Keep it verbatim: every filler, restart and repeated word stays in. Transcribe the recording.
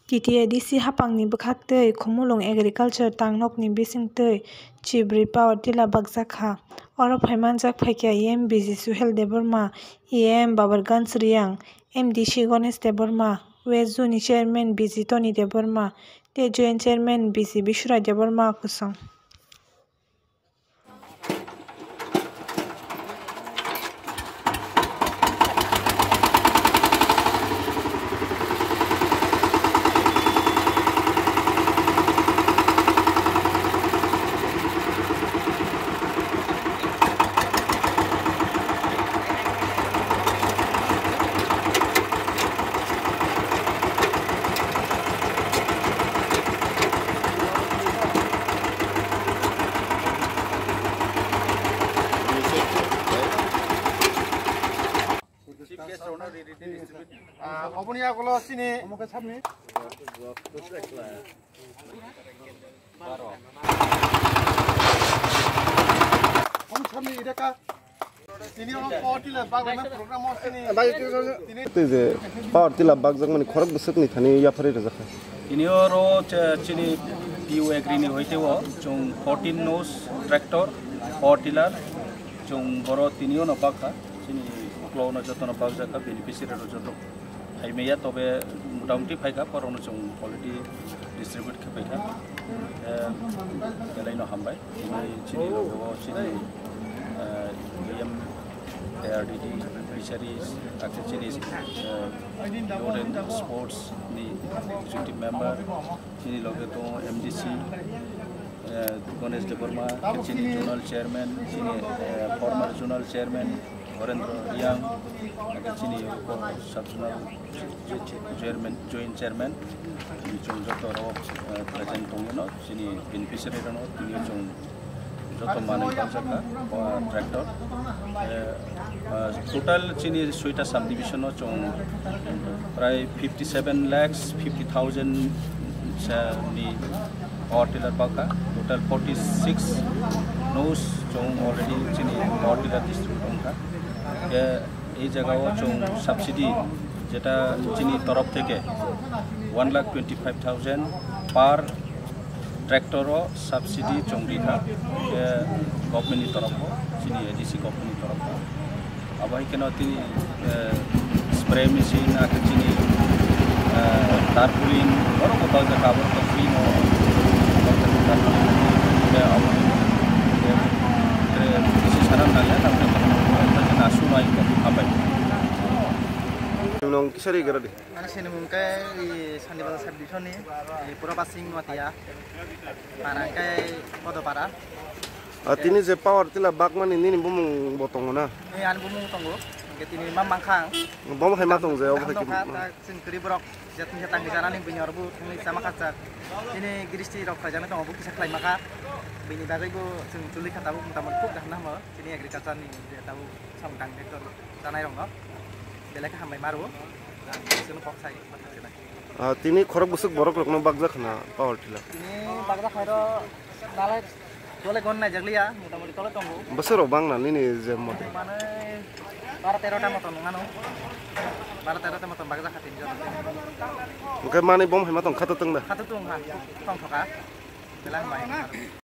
T T A D C hapangni bwkhaktwi Khumulwng Agriculture tangnokni bisingtwi chibrwi power tiller bakjak kha. Oro phaimanjak phaikha E M B G Suhel Debbarma, E M Babarganj Reang, M D C Ganesh Debbarma, West Zone ni Chairman B G Tony Debbarma tei Joint Chairman B G Biswrai Debbarma kosong. Ah, oboni yagulo sini. Omo khe sabni. Omo sabni ida ka. Tini o power tiller baglaimani program o sini. Tini Tei je power tiller bakjakmani khorok bwswkni thani yapharwi rwjakha. Tini oro che-, chini P U Agri ni hoite o chwng fourteen nose tractor, power tiller, chwng boro tini o no bakha. Chini uklok no joto no bakjakha, beneficiary rok joto. Phaimaya tobe motamuti phaikha, borokno chwng quality distribute khe phaikha. Eh, belaino hambai. Tini chini logo chini, eh, B M, A R D D, Fisheries, akhe chini, eh, Youth and Sports ni executive member, chini loge tongo M D C, eh, Ganesh Debbarma, chini zonal chairman, chini, eh, former zonal chairman, Horendra Reang, ake chini upo sub zonal chairman, joint chairman, chini chwng joto rok, eh, present tongmano, chini beneficiary rok tini chwng joto manwi paljak kha, eh, tractor. Eh, eh, total chini soita subdivision o chwng prai fifty seven lakhs fifty thousand ni power tiller bakha, total forty six nose chwng already chini power tiller distribute wngkha. Khe ei jagao chwng subsidy jeta chini torof theke one lakh twenty five thousand per tractor o subsidy chwng rikha, khe government ni torof o, chini A D C government ni torof o. Abo hai kheno tini, eh, spray machine, akhe chini, eh, tarpaulin, borok bo paljak, abo rok free no, tarpaulin, eh, abo, eh, tre, bisi sana nangya, tarpaulin, eh, na sumai, hambai. Nong kisari gara di. Ani sini mung kai, i Sandi Bazar subdivision ni, i Purabasing Noatia, para kai Podopara. Ah, tini je power tiller bakmani nini bumung bo tongo na? Eh, ani bumung tongo. Hingke tini ma mangkhang. Bo hai ma tong je, obo hai tong khe kha, ma- ta chwng kwrwi borok jatni jatang ni janani bini oro bo thangwi chama khajak. Tini gristi rok khlaijaknai tongo, bo kisa khlai ma kha. Bini bagwi bo chwng chuli kha tabuk mota moti khub kaham na hamo. Tini agriculture ni je tabuk samung tang sector chanai rok no belai khe hambai ma rwo. Ang chwngno kok sai ma thang sinai. Ah, tini khorok bwswk borok rokno bakjak khna power tiller. Tini bakjak khairo nalai. Tole gon naijakliya, motamoti tole tongo. Bwswk rok bang na nini je mote? Manwi baro tero ta motom nung ano. Baro tero ta motom bakjak kha tini joto. Hwnkhe manwi bom hai ma tong kha to tong da? Kha to tong kha, tong thoka. Belai hambai.